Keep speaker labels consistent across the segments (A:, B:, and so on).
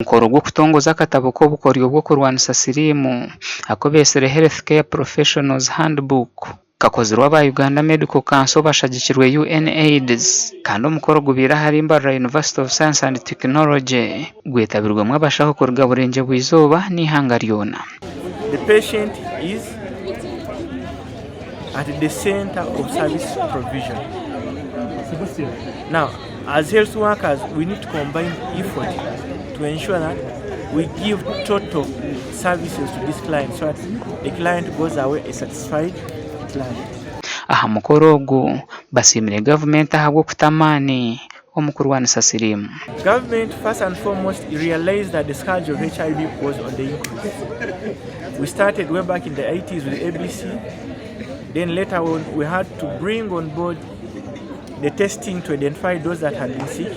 A: Omukoro gw'okutongoza akatabo k'obukoryo bw'okurwanisa siriimu aku beetsire Health Care Professionals Handbook kakozirwe aba Uganda Medical Council bashagikirwe UNAIDS kandi omukoro gubaire ahari Mbarara University of Science and Technology gwetabirwemu abashaho kuruga Burengyerwa-izooba n'eihanga ryona.
B: The patient is at the center of service provision. Now, as health workers, we need to combine effort to ensure that we give total services to this client so that the client goes away a satisfied client.
A: Aha mukoro ogu, basiimire gavumenti ahabw'okuta amaani omu kurwanisa siriimu.
B: Government first and foremost realized that the scourge of HIV was on the increase. We started way back in the 80s with ABC, then later on we had to bring on board the testing to identify those that had been sick.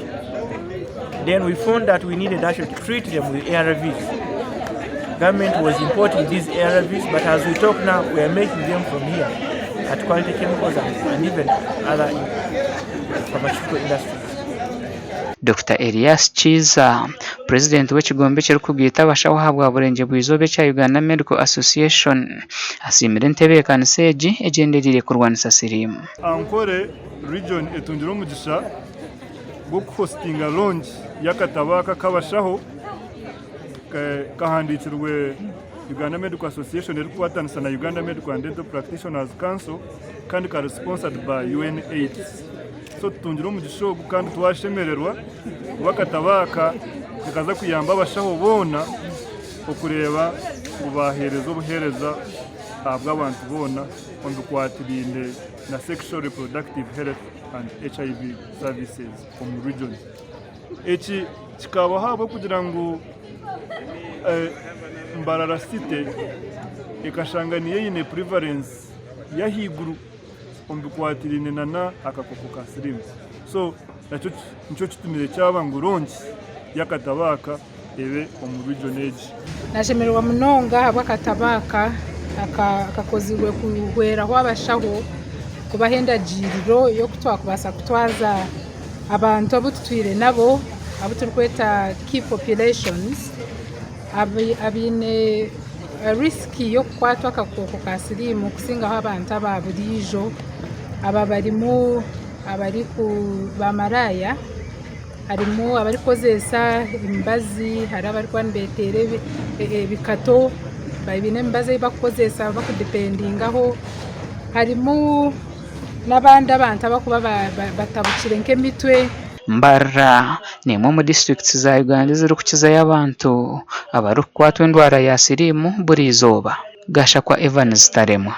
B: Then we found that we needed actually to treat them with ARVs. Government was importing these ARVs, but as we talk now, we are making them from here at Quality Chemicals and, and even other pharmaceutical industries.
A: Dokita Elias Kiiza, Purezidenti w'ekigombe ekirikugaita abashaho ahabwa Burengyerwa-izooba ekya Uganda Medical Association asiimire entebeekanisa egi egyendereire kurwanisa siriimu.
C: Ankole region etungire omugisha gw'okuhostinga launch y'akatabo aka ak'abashaho kahandiikirwe Uganda Medical Association erikukwatanisa na Uganda Medical and Dental Practitioners Council kandi kari sponsored by UNAIDS. So tutungire omugisha ogu kandi twashemererwa kuba akatabo aka nikaza kuyamba abashaho boona okureeba ngu baheereza obuheereza ahabw'abantu boona omu bikwatiraine na Sexual Reproductive Health and HIV Services omu region. Eki kikabaho ahabw'okugira ngu Mbarara City ekashanga niyo eine prevalence y'ahaiguru omu bikwatiraine nana akakooko ka siriimu. So nakyo nikyo kitumire kyaba ngu launch y'akatabo aka ebe omu region egi.
D: Nashemererwa munonga ahabw'akatabo aka akakozirwe kuhweraho abashaho kubaha endagiiriro y'oku twakubaasa kutwaza abantu abu tutwire nabo abu turikweta key populations abaine risiki y'okukwatwa akakooko ka siriimu kusingaho abantu aba buriijo. Aba barimu bamaraaya, harimu abarikukozesa emibazi, hariho abarikuba nibeteera ebikato baine emibazi ei barikukozesa barikudipendingaho, harimu n'abandi abantu abarikuba batabukire nk'emitwe.
A: Mbarara n'emwe omu disiturikiti za Uganda ezirikukizayo abantu abarikukwatwa endwara ya siriimu buri izooba. Gashakwa Evans Taremwa.